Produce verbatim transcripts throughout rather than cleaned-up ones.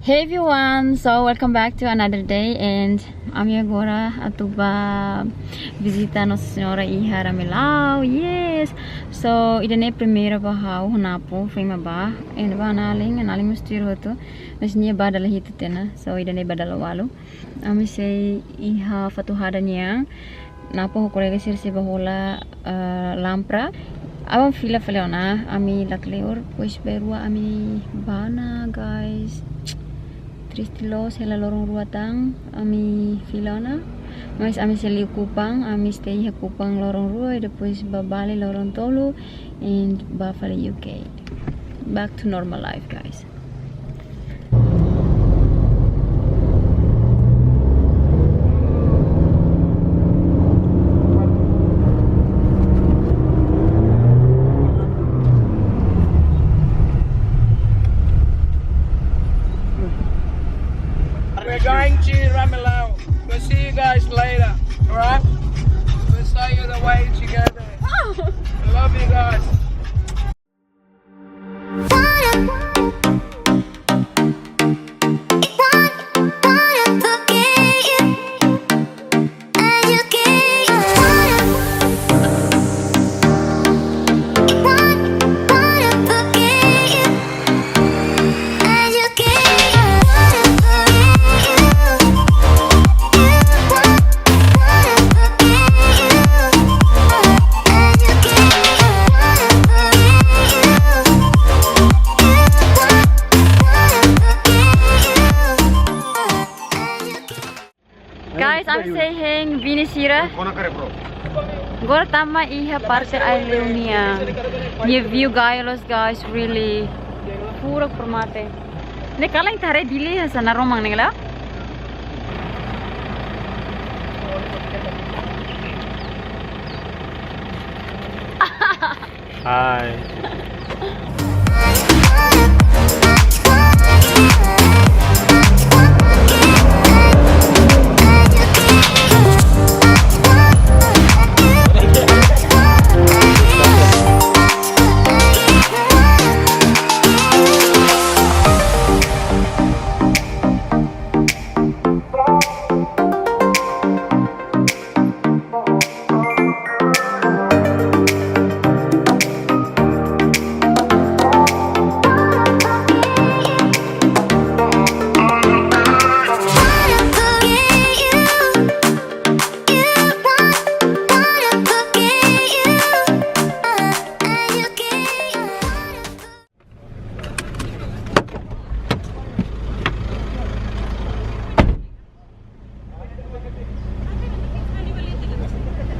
Hey everyone, so welcome back to another day, and ami agora atu bá vizita Nossa Senhora iha Ramelau. Yes. So ida-ne'e primeira ba ha'u, Napo, foin mak bá, and ba Nalin, Nalin mós tuir hotu, mas nia bá dala hitu tiha ona. So ida-ne'e bá dala ualu. Ami sei iha Fatuhada nian. Napo ho kolega sira sei bá hola, eh, lampra. Aban fila fali ona, ami lakleur, depois bainrua ami bá ona, guys. Triste loos, hela loron rua tan, ami fila ona. Mas ami sei liu Kupang, ami stay iha Kupang loron rua, i depois bá Bali loron tolu, and bá fali U K. Back to normal life, guys. We're going to Ramelau. We'll see you guys later, alright? We'll show you the way together. Love you guys. Guys, ami sei hein Vini sira. Agora tama iha parte Aileu nian. Nia view gaya loos, guys, really. Furak para mate. Ne'e kalan ita haree Dili hanesan naroman ne'e la. Hai.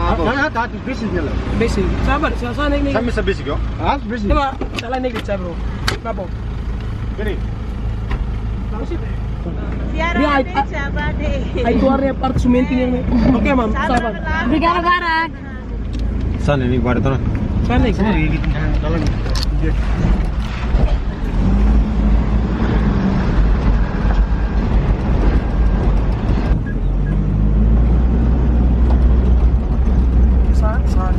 Ah, ah, ah, ah, basic ni la. Basic. Sabar, sa, sa naik, naik. Sa bisa basic, yo? Ah, basic. Coba, salah naik di, sabar. Kenapa? Gini. Tahu sih. Dia, ai, ai, itu area part sumenting yang naik. Oke, Mam, sabar. Sabar. Di gara-gara. Sana ini baru tuh. Sana, sana. Sana ini, dalam. Sana, sana.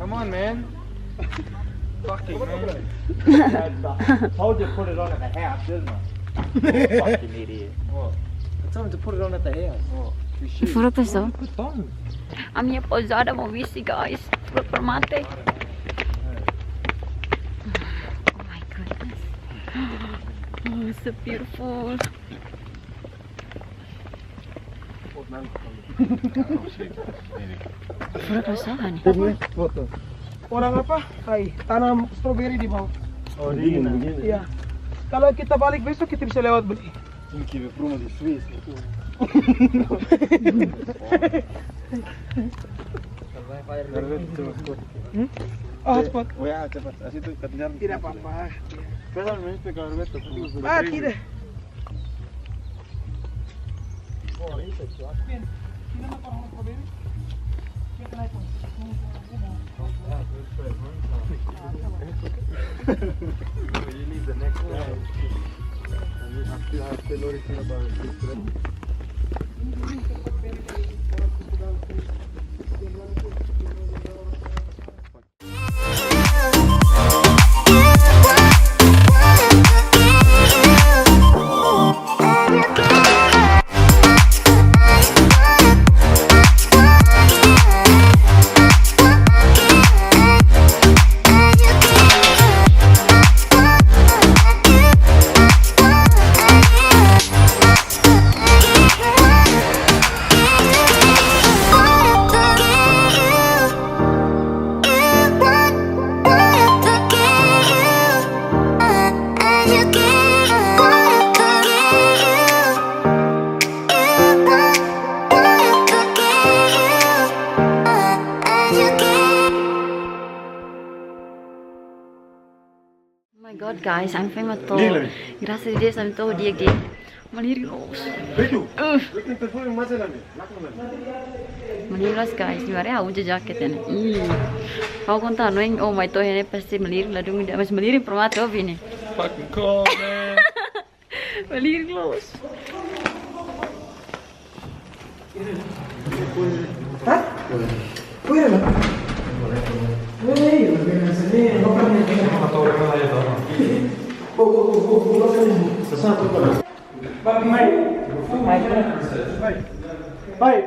Come on, man. Fucking man. Told you put it on at the house, didn't I? Fucking idiot. What? I told him to put it on at the house. What? You should. Furak pessoal. Put on. Ami-nia pousada movisi, guys. Super mate. Oh my goodness. Oh, so beautiful. Furak pessoal, honey. Orang apa? Hai, tanam strawberry di bawah. Oh, di sini. Iya. Kalau kita balik besok, kita bisa lewat beli. Ini kiwi promo di Swiss itu. Hmm? Oh, hotspot. W A cepat. Así itu ketinggalan. Tidak apa-apa. Pesan, ini speaker betul. Ah, tidak. Oh my God, guys, I'm famous to. Graças a Deus, I'm to dia game. Malirin loos. Uh. Malirin loos, guys. Ni mare au uza jaket ne'e. Ih. Au konta no eng, oh my, to'o ne'e pasti malirin ladún ida, mas malirin pro mate ovi ne'e. Fucking cold, man. Malirin loos. Hah? Wih, lah. Wih, lah, biasa nih, lo kan nih. Oh, oh, oh, oh, lo kan nih. Sesat, lo kan. Baik, baik. Baik. Baik.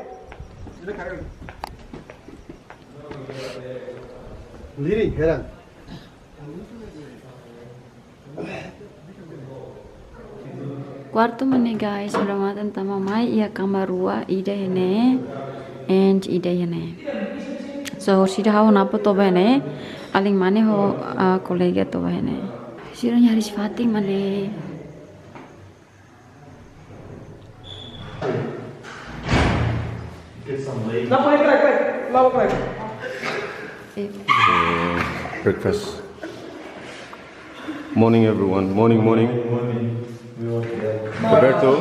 Diri, heran. Kuartu mak ne'e, guys, sudah matan tama mai iha kamar rua, ida iha ne'e and ida iha ne'e. So, sira ha'u ho Napo toba iha ne'e, alin mane ho, ah, kolega toba iha ne'e. Sira nyaris fatin mak ne'e. Eh. Breakfast. Morning, everyone. Morning, morning. Roberto.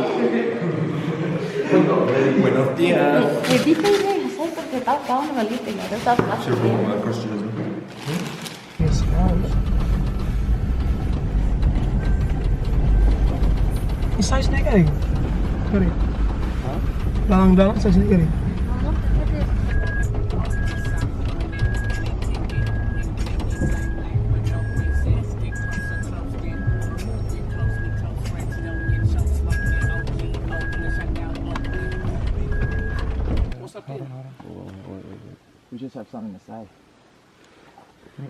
Buenos días. Eh, eh, bisa ini, saya kerja tahu, tahu nama Lita, ya. Ada tahu, tahu. Yes, guys. Ini size ne'e karik. Karik. Hah? Dalam-dalam size ne'e karik. What's up, Peter? We just have something to say.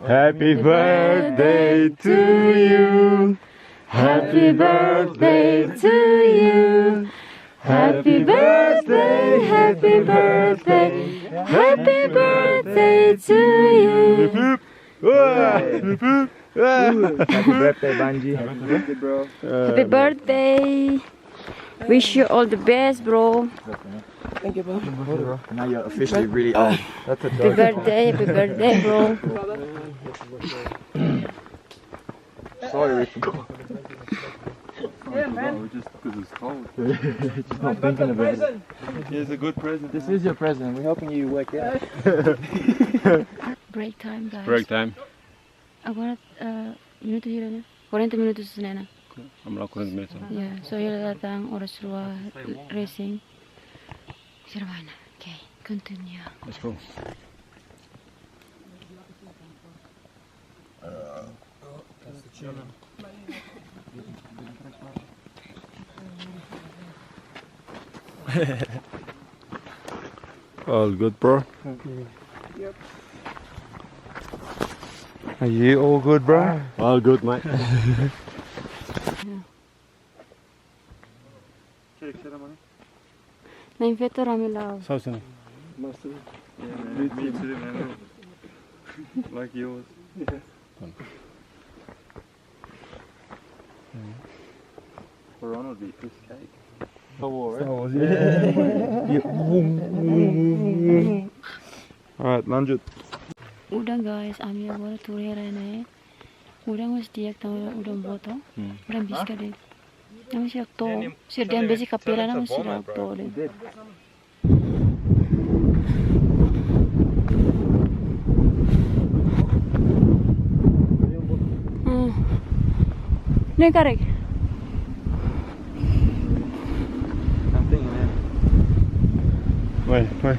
Happy birthday to you. Happy birthday to you. Happy birthday, happy birthday, happy birthday to you. Hip, hip. Hua! Hip, hip. Hua! Happy birthday, Banji. Happy birthday, bro. Happy birthday. Wish you all the best, bro. Thank you, bro. Now you're officially really old. Happy birthday, happy birthday, bro. Sorry, Rico. Yeah, man. Just because it's cold. Just not thinking about it. Here's a good present. This is your present. We're helping you work out. Break time, guys. Break time. Agora, ah, minutu hira ne'e? Quarenta minutos ne'e, ne'e? Vamos lá, quarenta minutos. Ya, so ya datang oras rua resin. Sira bá ona. Okay, continue. Let's go. All good, bro? Yep. Are you all good, bro? All good, mate. Na'in-feto rame la'o. Saus ini. Must be. Yeah, man. Me too, man. Like yours. Yeah. For Ronald, be piece of cake. Star Wars, eh? Star Wars, yeah. Yeah. Boom, boom, boom, boom. Alright, lanjut. Udah guys, ami agora tuur iha rai ne'e. Udah mesti di'ak tama udah boto. Hmm. Udah bisa deh. Ami seidauk to'o, sira dehan besik kapela, ami seidauk to'o de'it. Hmm. Ne'e karik. Weh, weh.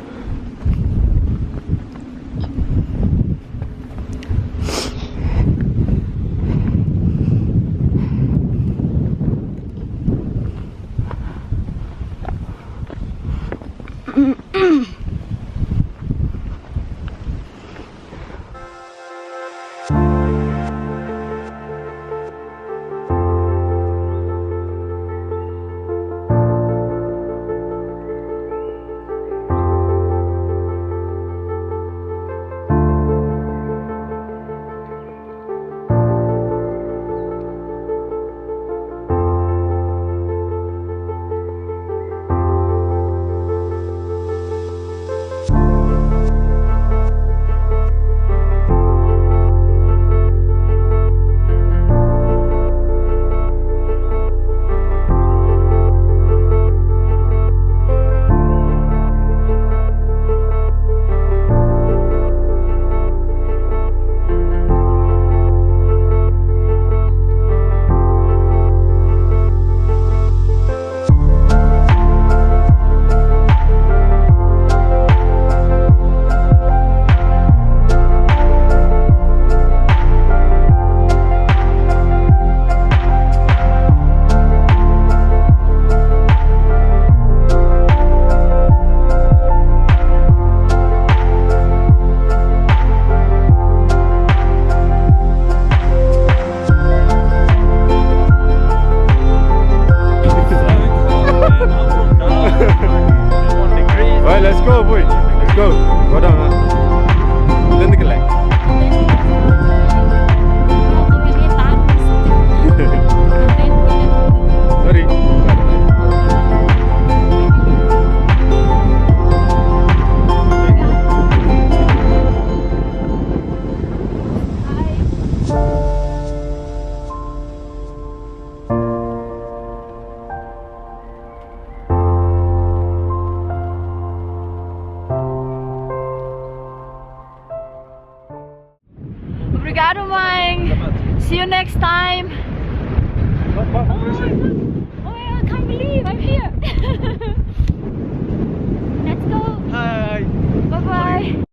Alright, let's go, boy. Let's go. Go down, huh? Tentacle. Sorry. Obrigado, mãe. See you next time. Oh, I can't believe I'm here. Let's go. Hi. Bye-bye.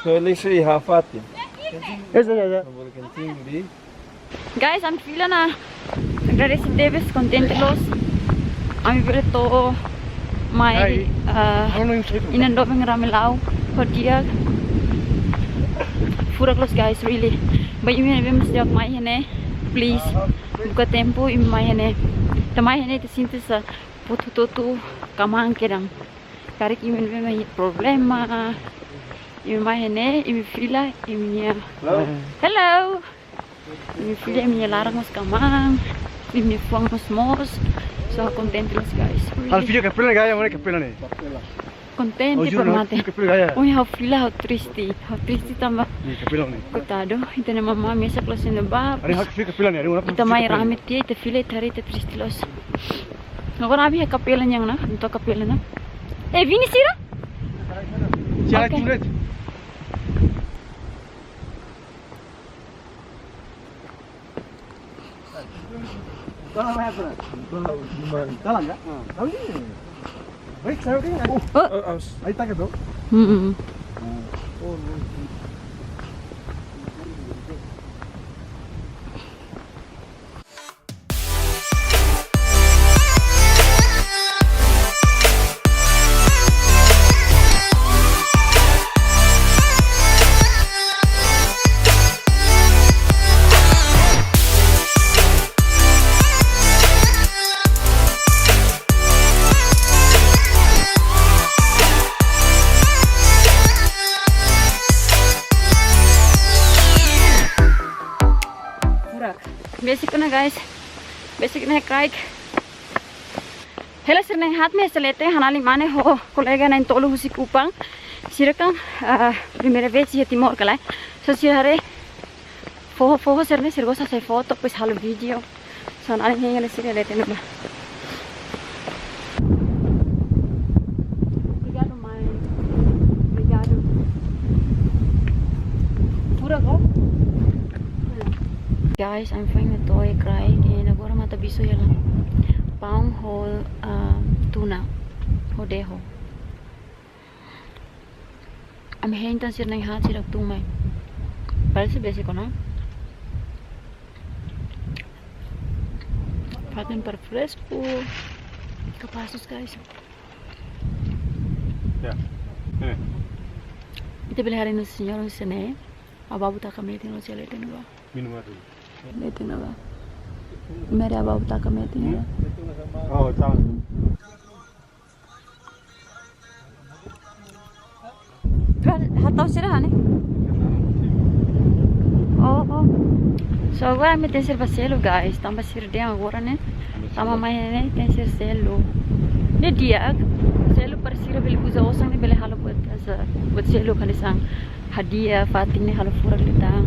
So, let's see how far. Yes, yes, yes. Boleh kencing di. Guys, ami fila ona. Agradese tebes, kontente loos. Ami bele to'o mai, eh, inan doben rame la'o, hodi furak loos, guys, really. Ba imi ne'ebé mós di'ak mai iha ne'e, please, buka tempu imi mai iha ne'e. Ita mai iha ne'e, ita sente sá, buat hotu-hotu kmaan kedan. Karik imi ne'ebé mai problema, imi mai iha ne'e, imi fila, imi-nia. Hello. Hello. Imi fila, imi-nia laran mós kmaan, imi-nia fuan mós moos. So, kontente loos, guys. Halo video kapela, guys, yang mana kapela ne'e? Kontente. Oh, juro, por mate. Fica fila, ya. Oi, ha'u fila, ha'u triste, ha'u triste tanba. Ih, kapila ne'e. Koitadu, ita-nia mamá mesak loos iha ne'ebá. Ari ha'u fica fila ne'e, ari ha'u ita mai fica fila. Rame tiha, ita fila, ita haree, ita triste loos. Agora ami iha kapela nian ona, entaun kapela ona. Eh, Vini sira? Siapa? Oke. Itu, lihat. Jalan ya? Jalan ini. Baik, saya oke. Oh. Ayo, tak gitu. Mm-mm. Oh, no. Furak. Besik ona, guys. Besik ona, guys. Hela sira na'in haat mak sei leten, ha'u-nia alin mane ho kolega na'in-tolu husi Kupang. Sira kan, ah, primeira vez iha Timor ka lae. So sira haree foho-foho sira-ne'e, sira gosta hasai foto, depois halo vídeo. So, ha'u-nia alin hein hela sira leten ona bá. Obrigadu, mãe. Obrigadu. Furak, ó. Guys, I'm finding a toy cry and agora mata bisu hela. Paun ho, ah, tuna. Ho deho. Ami hein tan sira na'in haat sira tun mai. Parese besik ona. Fatin para fresku. Kapás, guys. Ya. Eh. Ita bele haree señór husi ne'e. Ababu taka metin no sele tenu ba. Minum air dulu. Leten ona bá. Meri ababu taka metin ona bá. Oh, salah. Kan hatau sira ne'e? Oh, oh. So, agora ami tenke selu, guys. Tanba sira dehan agora ne'e. Tanba mai ne'e tenke selu. Ne'e di'ak. Selu para sira bele uza osan ne'e bele halo buat, asa, buat selu kali sang. Hadi'a, fatin ne'e halo furak liután.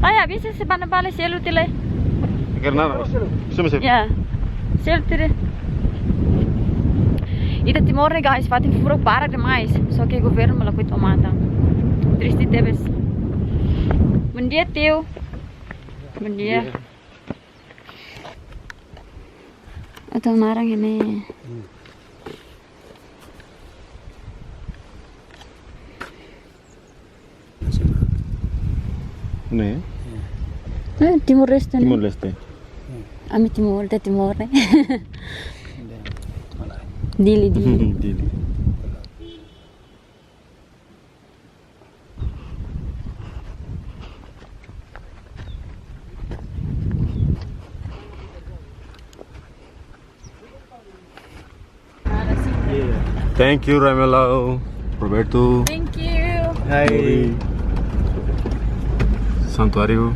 Ai, abis se bana bale selu tiha lai. Quer nada más. Suma selu. Ya. Selu tiha lai. Ita Timor ne'e, guys, fatin furak barak demais. Só que governu mak lakohi toma tan. Triste tebes. Bom dia, tio. Bom dia. Bom dia. Atu naran ne'e. Ne'e? Eh, Timor-Leste, ne'e? Timor-Leste. Ami Timor, ita Timor, ne'e? Dili, Dili. Dili. Thank you, Ramelau, Roberto. Thank you. Hai. Muri. Santuáriu.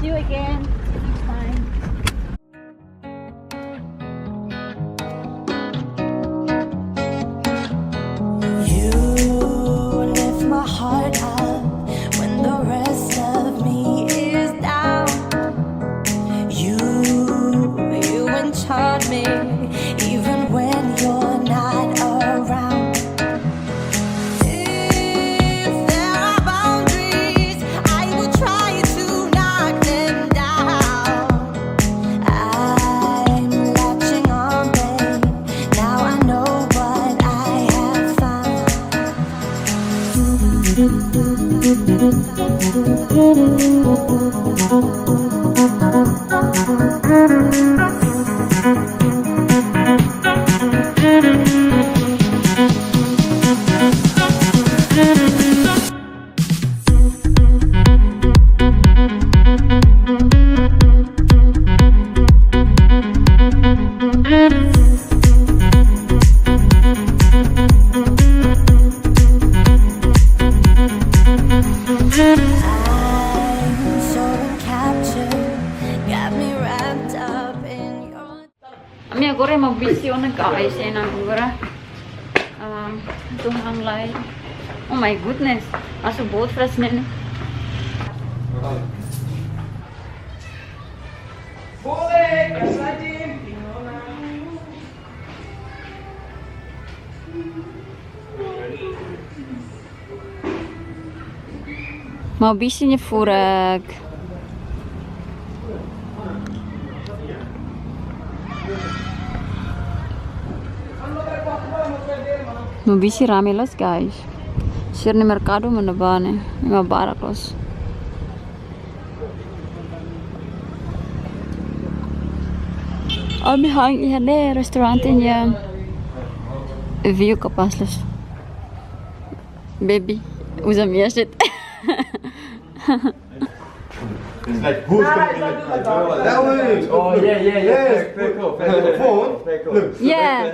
See you again. See you next time. You lift my heart up when the rest of me is down. You, you enchant me even when you're not around. If there are boundaries, I will try to knock them down. I'm latching on, babe. Now I know what I have found. I'm so captured, got me wrapped up in your. Ami agora mak bisi ona ka ai sena agora. Um, tu hang lai. Oh my goodness. Asu boot fresh ne'e. Maubisse nia furak. Maubisse rame loos, guys. Sira-nia merkadu mak ne'ebá ne'e, ema barak loos. Ami han iha ne'e restaurante nia view kapás loos. Baby, uza minha shit. It's like, who's gonna be like, that way? Oh, yeah, yeah, yeah. Yes, fair, fair, cool, fair, cool, phone. Fair, cool. Look. Yeah.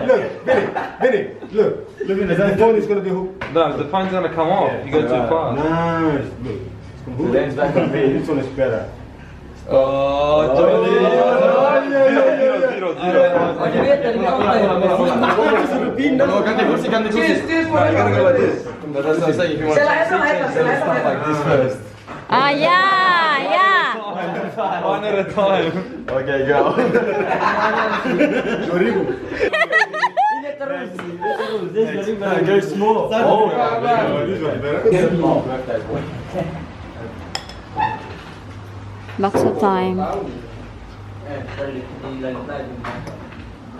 Look, Benny, Benny, look. Look at that. The phone is gonna be hooked. No, the phone's gonna come off. You go too fast. Nice. Look. It's gonna hook. The lens back on me. This one is better. Oh, Johnny. Oh, yeah, yeah, yeah, yeah. Zero, zero, zero. No, can't you see, can't you see? Cheers, cheers, no, you gotta go like this. No, that's what I'm saying. If you want to see, change, then start like this first. Ah, yeah, yeah. One at a time. Okay, go. Rodrigo. Ini terus, ini terus. This is very, very small. Oh, yeah, yeah, yeah. This one better. Bakso time.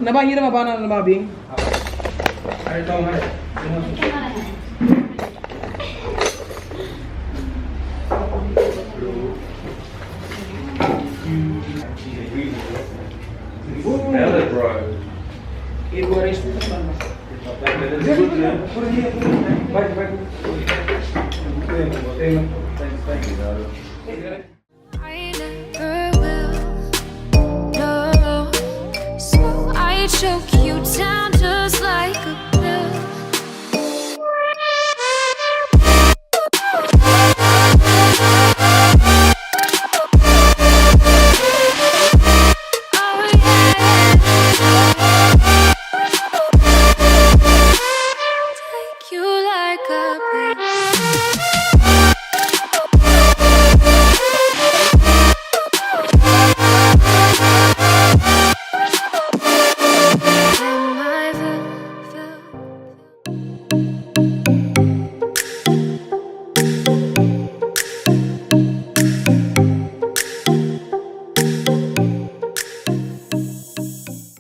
Ne'ebá hira mak banana ne'ebá bin. Smell it, bro. I never will, no. So I choke